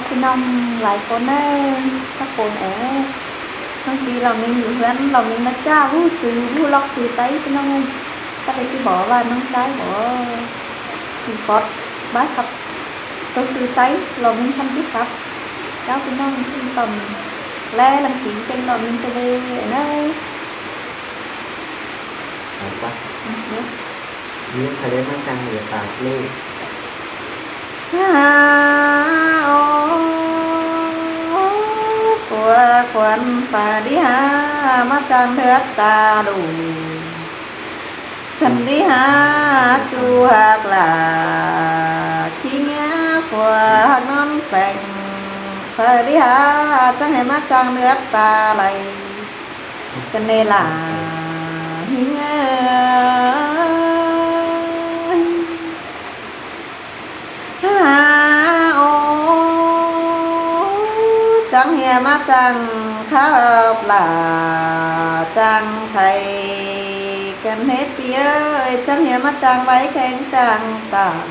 ພີ່ນ້ອງຫຼາຍຄົນເອີຍ ພະໂຄນເອີຍ ບາງທີລາວມິງຢູ່ເຮືອນ ລາວມິງມາຈ້າ ຮູ້ຊື່ ຮູ້ລັອກຊື່ໄຕ ພີ່ນ້ອງເອີຍ ກໍໄດ້ຄືບອກວ່ານ້ອງຈາຍບໍ ກິນປອດບາຍຄັບ ໂຕຊື່ໄຕ ລາວມິງຄັນຈິຄັບ ເຈົ້າ ພີ່ນ້ອງ ຕອນແລລັງກິນເກັ່ງ ລາວມິງຕະເວເນີ ໄປປະ ອືມ ເນາະ. ມີໃຜໄດ້ມາຈ້າງເຫຼືອປາກລູກ ຫາ ໂອ ຜົວຂວັນປາດີຫາ ມາຈ້າງເຫຼືອຕາລູກ ຄັນດີຫາຈູຮັກຫຼາ ຂີ້ເຫຍື້ອຜົວຮັກນອນແຝງ ປາດີຫາຈັ່ງໃຫ້ມາຈ້າງເຫຼືອຕາໄຫຼ ກັນເນລາ ຫິງເອີຍ ຫາ ໂອ ຈັ່ງເຮຍມາຈ້າງຄັບຫຼາ ຈ້າງໄຂ່ກັນເຮຍ ປີເອີຍ ຈັ່ງເຮຍມາຈ້າງໄວແຂງຈ້າງຕາມ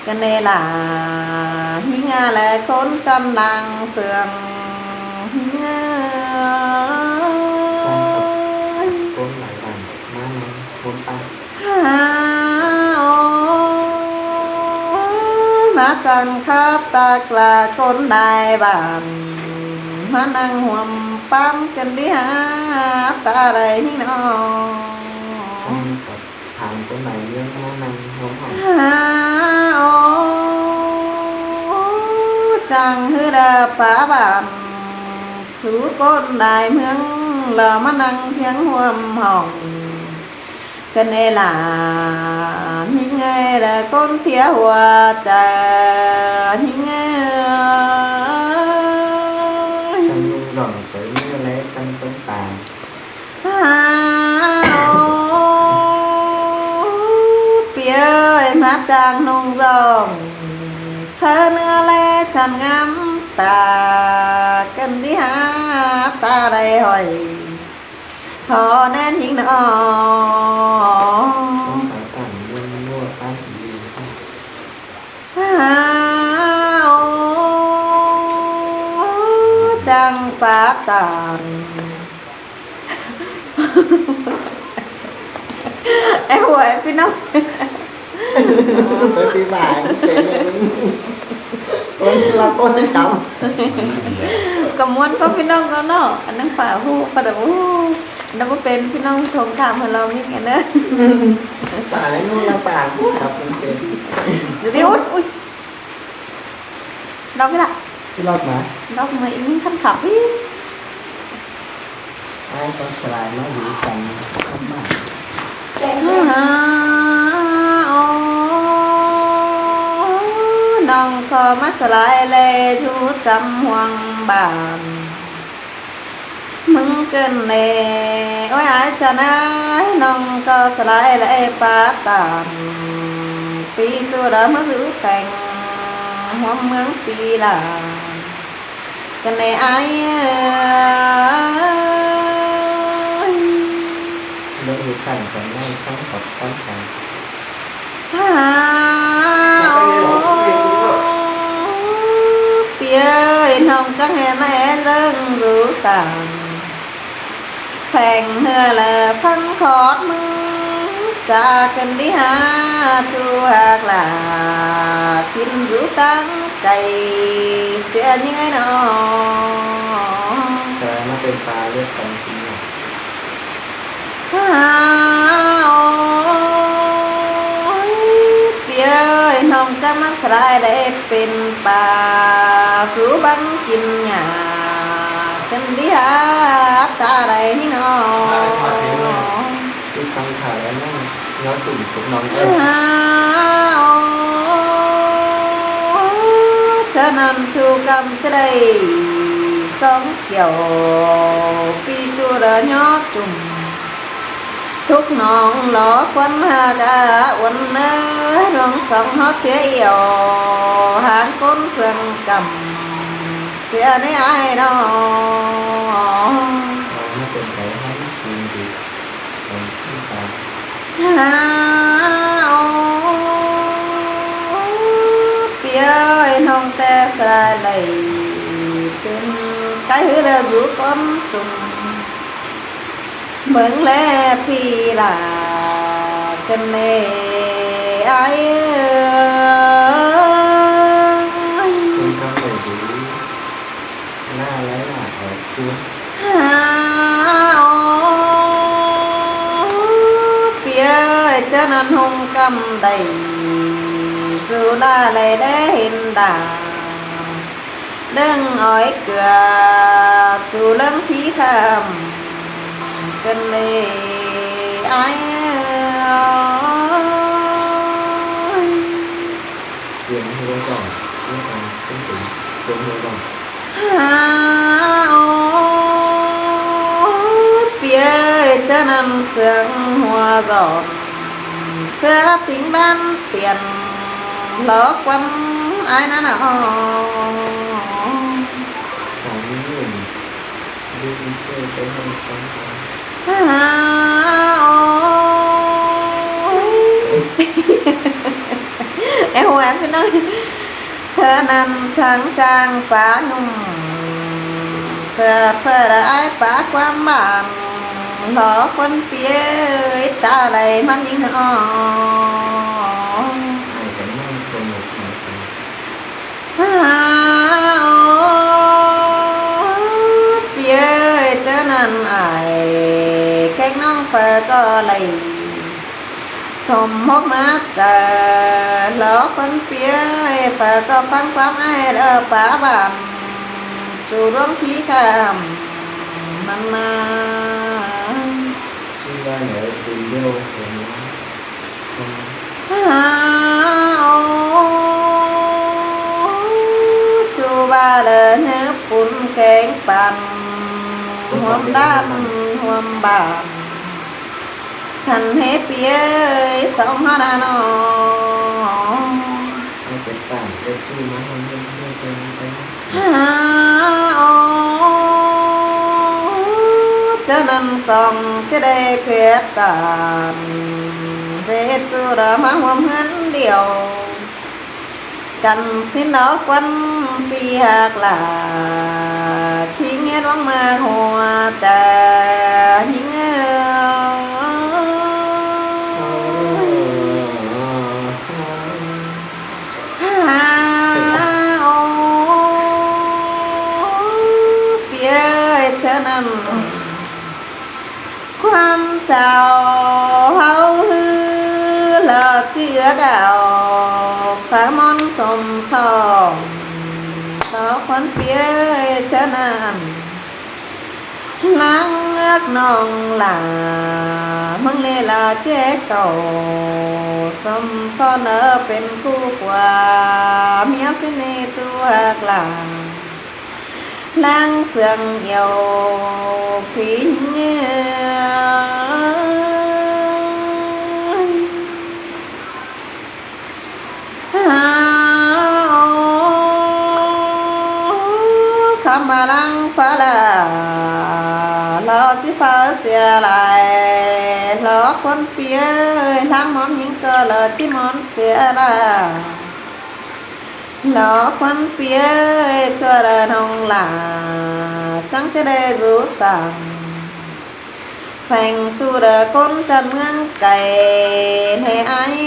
ກັນເນລາ ຫິງເອີຍ ແລະຄົນຈຳນາງເຊື່ອງ ຫິງເອີຍ ຈ້າງກັບຄົນຫຼາຍບ້ານ ມານຳຄົນປາກ ຫາ ໂອ ມາຈ້າງຄັບຕາກລາຄົນຫຼາຍບ້ານ ມານັ່ງຮ່ວມປ້ຳກັນດີຫາ ຕາໄດ້ຫິງເນາະ ສ້າງກັບ ຖາມຄົນໃນເມືອງມານັ່ງຮ່ວມຫ້ອງ ຫາ ໂອ ຈັ່ງຄືດາປາບ້ານ ສູ່ຄົນໃນເມືອງ ລາວມານັ່ງພຽງຮ່ວມຫ້ອງ ກັນເນລາ ຫິງເອີຍ ແລະຄົນເທຍຫົວໃຈ ຫິງເອີຍ ຈັ່ງນຸ່ງດອງໃສ່ເນື້ອແລຈັ່ງຕົ້ນຕາ ຫາ ໂອ ປີເອີຍ ມາຈ້າງນຸ່ງດອງ ເສີເນື້ອແລຈັນງາມຕາ ກັນດີຫາຕາໄດ້ຫ້ອຍ ຂໍແນນຍິງເນາະ ຫາ ໂອ ຈັ່ງປາຕານ ແອຫວຍພີ່ນ້ອງ ໄປປີບາຍເປັນເລີຍ ຄົນລະຄົນນຳ ກໍມ່ວນກໍພີ່ນ້ອງກໍເນາະ ອັນນັ້ນປາຮູ້ປາດະ ໂອ້ ອັນນັ້ນບໍ່ເປັນ ພີ່ນ້ອງໂທມຖາມໃຫ້ລາວມິກແນ່ເດີ ປາແລ້ວຢູ່ລະປາຮູ້ຄັບເປັນ ດຽວ ອຸ້ຍ ອຸ້ຍ ດອກນີ້ລະ ທີ່ລອດມາ ດອກມາອີກໜຶ່ງຄັນຂັບອີກ ອ້າຍກໍສະຫຼາຍມາຢູ່ຈັນກັບມາ ຫາ ໂອ ນ້ອງກໍມາສະຫຼາຍແລຢູ່ຈຳຫ່ວງບ້ານ ມຶງເກີນແນ່ ໂອ້ຍ ອາຍຈະນາຍ ນ້ອງກໍສະຫຼາຍແລປາຕານ ປີຈູດາມາຢູ່ແຂວງຮ່ວມເມືອງປີລາ ກັນແນ່ອ້າຍເອີຍ ເບິ່ງຢູ່ຂ້າງກັນໄດ້ທັງກັບຄວາມໃຈ ຫາ ໂອ ປີເອີຍ ນ້ອງຈັ່ງແຫ່ມາແອເລິງຢູ່ສາມ ແຂວງເຮືອລະຟັງຂອດມຶງ ຈາກັນດີຫາ ຈູຮັກຫຼາ ກິນຢູ່ຕ່າງໄກ ເສຍເຍເນາະ ສະມາເປັນປາເລືອກກັນກິນເນາະ ຫາ ໂອ ຍ ປີເອີຍ ນ້ອງຈະມາສະຫຼາຍໄດ້ເປັນປາ ສູ່ບັງກິນຫຍ້າ ຈັນດີຫາຕາໄດ້ນີ້ເນາະ ຄືຟັງຂ່າວແລ້ວເນາະ ເນາະ ຈຸ້ມກັບນ້ອງເອີຍ ຫາ ໂອ ສະນັ້ນຊູກຳຈະໄດ້ກອງ ກ່ຽວ ປີຈູດຍອດຈຸ່ມ ທຸກນ້ອງລໍຄວັນຫາກາອວນເນີ ດວງສອງຮອດເທຍອຽວ ຫາງກົ້ນເຄື່ອງກຳ ເສຍໃນອ້າຍນ້ອງ ມາເປັນໄປໃຫ້ຊີວິດ ຫາ ໂອ ເປີຍ ນ້ອງແຕ່ສະ ໃກ້ຮືແລ້ວຢູ່ກ້ອນສຸມ ເບິ່ງແລພີ່ຫຼ້າກັນແນ່ອ້າຍເອີຍ. ເປັນຄຳໃດດີ ລາໄລລາອອກຕົວ ຫາ ໂອ ເປີຍເຈົ້ານັ້ນຫົງກຳໃດ ສຸລາໄລແລເຫັນດາ ເລື່ອງອ້ອຍເກືອ ສູ່ເລື່ອງພີຄຳກັນເລີຍອ້າຍເອີຍ. ສຽງຫົວເຈາະ ສຽງອັນເຊິ່ງເປັນສຽງຫົວເຈາະ ຫາ ໂອ ເປີຍເຈົ້ານັ້ນສຽງຫົວເຈາະ ເສືອຕິງດ້ານຕຽນ ຫຼອກຄວັນອ້າຍນັ້ນນະ ສາວຍິງເຫັນ ດູດີເຊີໄປໃຫ້ຟັງ ຫາ ໂອ ແອວແອພີ່ນ້ອງ ເທື່ອນັ້ນຊ່າງຈ້າງປາຫຸ່ມ ເສືອເສືອລະອາຍປາຄວາມບ້ານ ຫຼໍຄົນເປີຍຕາໄຫຼມັນຍິງອອກ ອ້າຍກໍນັ່ງສະຫງົບຫາຍໃຈ ຫາ ໂອ ເປີຍເຈົ້ານັ້ນອາຍ ແຂກນ້ອງເຝີກໍໄຫຼ ສົມຫົກມາຈາ ຫຼໍຄົນເປີຍ ຝາກກໍຟັງຄວາມອ້າຍເດີປາບ້ານ ສູ່ດວງພີຄຳນັ້ນນາ ຊື່ວ່າແນວເປັນດຽວເຫັນ ຫາ ໂອ ຊູວ່າເລີເຮີປຸນແກງປັນ ຮ່ວມດ້ານຮ່ວມບ້ານ ຄັນເຮເປີຍສອງເຮົານານ້ອງ ເຮົາເປັນຕານເປັນຈູມາຮ່ວມເຮືອນເຮືອນເປັນໄປ ຫາ ໂອ ເຈົ້ານັ້ນສອງຈະໄດ້ເກີດຕານ ເດດຈູລະມາຮ່ວມເຮືອນດຽວ ກັນຊິນອກວັນປີຮັກຫຼາ ຄີງຽດວັງມາຫົວໃຈຍິງເອີຍ ຫາ ໂອ ເປີຍເທື່ອນັ້ນ ຄວາມເຈົ້າເຮົາຮື ລະເຊືອກເອົາ ຝາມອນສົມສອງ ຕໍ່ຄວັນເປີຍເທື່ອນັ້ນ ນາງເງືອກນ້ອງຫຼ້າ ເມືອງເລລາເຈເກົາ ສົມສອນເປັນຄູ່ຜົວ ເມຍຊິເນຈູຮັກຫຼ້າ ນາງເຊື່ອງອຽວ ຜູ້ຍິງເອີຍ ຫາ ໂອ ຄຳມາລັງຟ້າລາ ລາວຈິຟ້າເສຍຫຼາຍ ລາວຄົນເປີຍ ລາງມອມຍິງກໍລາວຈິມອມເສຍຫຼາຍ ລາວຄົນເປີຍ ຊົ່ວລະນ້ອງຫຼ້າ ຈັ່ງຈະໄດ້ຮູ້ສັງ ແຂວງຈຸລະກົນຈັນເມືອງໄກ ໃນອາຍເ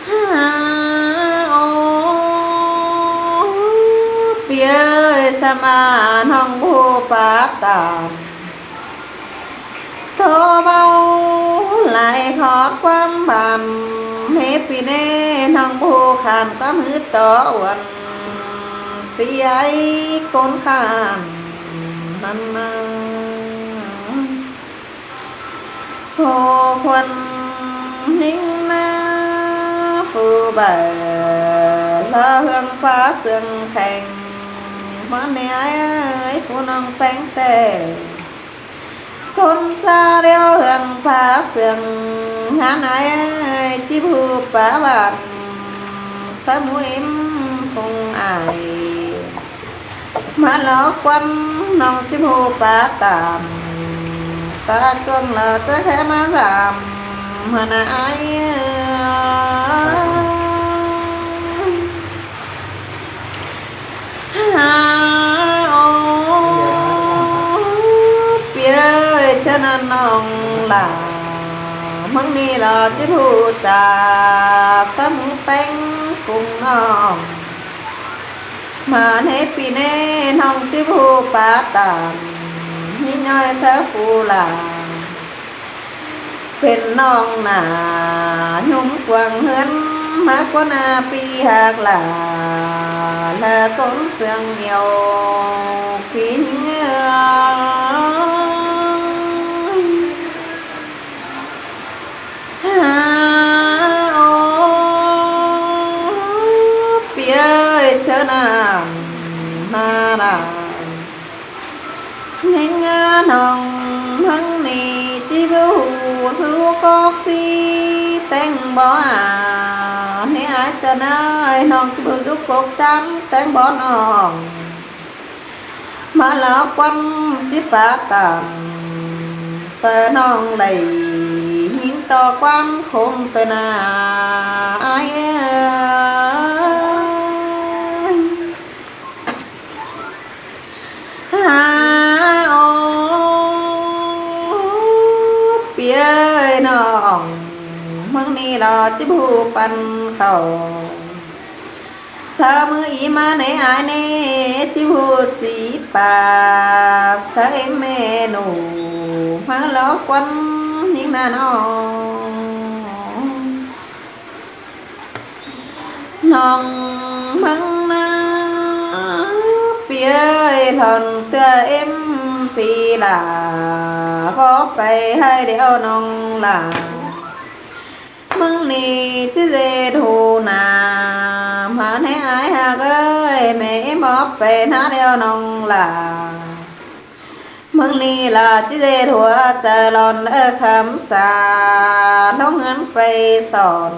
ອີຍ ຫາ ໂອ ເປີຍສະມານ້ອງຜູ້ປາຕານ ໂຕເບົາຫຼາຍຂອດຄວາມບານ ເນປີເນ ນ້ອງຜູ້ຂານຄວາມຮືດຕໍ່ອວນ ປີໄອຄົນຂານນັ້ນນາ ໂພຄວັນນິງນາ ຜູ້ໃບລະເຮືອງຟ້າເຊື່ອງແຂງ ມາແນໄອ ຜູ້ນ້ອງແປ້ງແຕ່ ຄົນຈາດຽວເຮືອງຟ້າເຊື່ອງ ງານອາຍຈິຜູ້ປາຫວັນ ສະໝູເອັມຄົງອາຍ ມາຫຼອກຄວັນນ້ອງຈິຜູ້ປາຕາມ ຕາກວງລາຈະແຄ່ມາສາມ ມານາອາຍ ນ້ອງຫຼ້າ ມື້ນີ້ລະຈິຮູ້ຈາ ສະໝີແປ້ງປຸງນ້ອງ ມາໃນປີນີ້ ນ້ອງຈິຮູ້ປາຕານ ມີນ້ອຍສາວຜູ້ຫຼ້າ ເປັນນ້ອງໜ້າ ຫຍຸ້ງກວ້າງເຮືອນ ມາກວ່າໜ້າປີຮັກຫຼ້າ ລະກົງເຊື່ອງອຽວ ປີນີ້ເອີຍ ຫາ ໂອ ປີເອີຍ ເຈົ້ານາງມາລາ ຍິງນ້ອງເມືອງນີ້ ຈິບໍ່ຮູ້ສຸກອກຊິແຕ່ງບໍ່ອາ ໃນອາຈານເອີຍ ນ້ອງຈິບໍ່ສຸກອກຈຳແຕ່ງບໍ່ນ້ອງ ມາລາຄວັນຈິປາຕານ ສະນ້ອງໄດ້ຍິນຕໍ່ຄວາມຄົງເຕີນາ ອາຍເອີຍ. ຫາ ໂອ ປີເອີຍ ນ້ອງເມືອງນີ້ລະຈິຮູ້ປັນເຂົ້າ ສາວມື້ອີມາໃນອາຍເນ ຈິຮູ້ສີປາ ສາວເອັມແມ່ໜູ ມາລາຄວັນຍິງນະນ້ອງ ນ້ອງເມືອງນາ ປີເອີຍ ລອນເທື່ອເອັມປີຫຼ້າ ບໍ່ໄປໃຫ້ດຽວນ້ອງຫຼ້າ ເມືອງນີ້ຈະເດດຫູນາ ມາໃນອາຍຮັກເອີຍ ແມ່ເອັມບໍ່ໄປນາດຽວນ້ອງຫຼ້າ ເມືອງນີ້ລະຈິເດດຫົວໃຈລອນເອີຄຳສາ ລົງເຮືອນໄປສອນ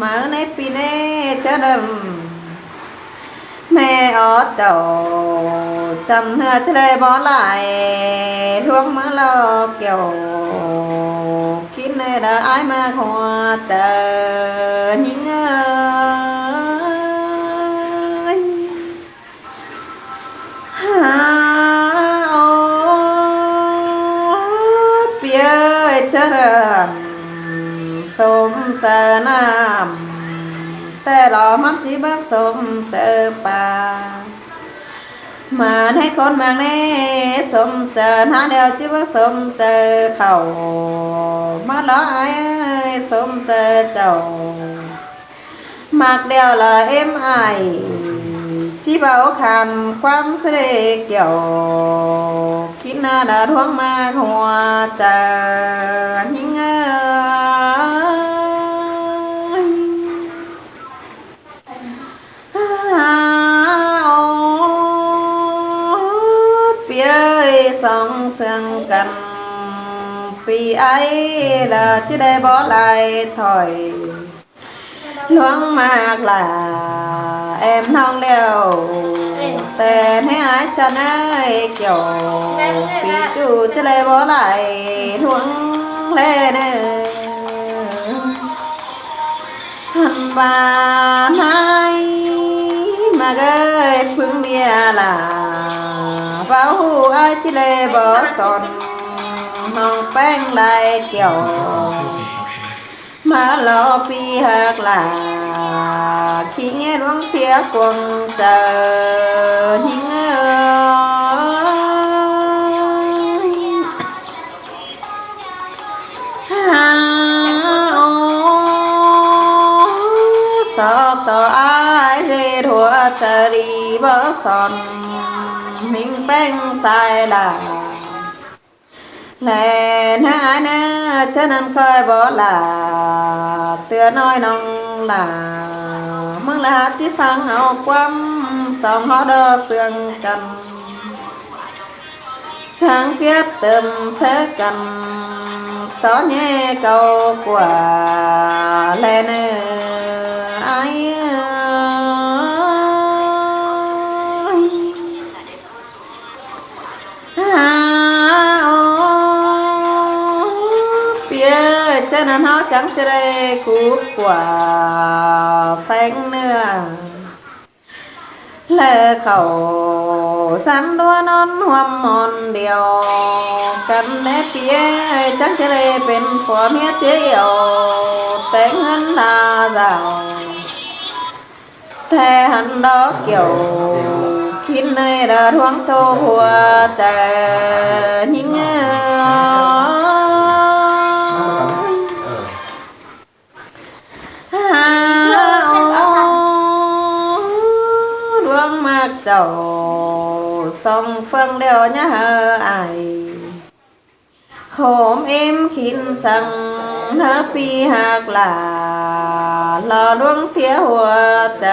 ມາໃນປີນີ້ຈະນຳ ແມ່ອໍເຈົ້າ ຈຳເນື້ອຈະໄດ້ບໍ່ຫຼາຍ ລວງມາລໍກ່ຽວ ກິນໃນດາອາຍມາຫົວໃຈ ຍິງເອີຍ. ຫາ ໂອ ປີເອີຍ ຈະເລີນສົມໃຈນ້ຳ ແຕ່ລະມັນຊິບໍ່ສົມໃຈປາ ມາໃນຄົນມັກແນ່ ສົມໃຈນາແລ້ວ ຈິບໍ່ສົມໃຈເຂົາ ມາລະອາຍເອີຍ ສົມໃຈເຈົ້າ ມັກແລ້ວລະເອັມອາຍ ຈິເວົ້າຄານຄວາມສະເດກຽວ ກິນນາດາດວງມາຫົວໃຈຍິງເອີຍ ໂອ ປີເອີຍ ສອງເຊື່ອງກັນ ປີອາຍລະຈະໄດ້ບໍ່ຫຼາຍຖ້ອຍ ຫຼວງມາກຫຼ້າ ແອມນ້ອງແລ້ວ ແຕ່ໃຫ້ອາຍຈະນາຍກ່ຽວ ປີຈູຈະໄດ້ບໍ່ຫຼາຍ ຫຼວງແລເນີ ຫັ້ນວ່ານາຍມາເອີຍ ປຶງເບຍຫຼ້າ ເວົ້າຮູ້ອາຍຈະໄດ້ບໍ່ສອນ ນ້ອງແປ້ງຫຼາຍກ່ຽວ ມາລໍປີຮັກຫຼ້າ ຂີ້ເຫງ່ດວງເພຍກວງເຈີ ຍິງເອີຍ ຫາ ໂອ ສອກຕໍ່ອາຍເດດຫົວໃຈດີບໍ່ສອນ ມິງແປ້ງສາຍຫຼ້າ ແລນາອາຍເນີ ເຈົ້ານັ້ນຄ່ອຍບໍ່ຫຼ້າ ເຕືອນ້ອຍນ້ອງຫຼ້າ ມຶງລະຫາຊິຟັງເອົາຄວາມ ສອງເຮົາດອເຊື່ອງກັນ ສ້າງພຽດເຕີມເສີກັນ ຕໍ່ແຍ່ເກົ່າກວ່າແລເນີ ອາຍເອີຍ. ຫາ ໂອ ເປີຍ ເຈົ້ານັ້ນເຮົາຈັ່ງຊິໄດ້ກູບກວ່າແຝງເນື້ອ ແລເຂົ້າສັນຕົວນອນຮ່ວມໝອນດຽວກັນແດ່ ເປີຍຈັກຈະໄດ້ເປັນຜົວເມຍເຕີຍອຽວ ແຕ່ງເຮືອນລາວ ແທ້ຫັ້ນດອກກ່ຽວ ຄິນໃນດາດວງໂຕຫົວໃຈຍິງເອີຍ. ຫາໂອດວງມັກເຈົ້າ ສ່ອງເຟືອງແລ້ວຍາເຮີອາຍ ໂຮມເອັມຄິນສັງ ເຮີປີຮັກຫຼ້າ ຫຼໍ່ລວງເທຍຫົວໃຈ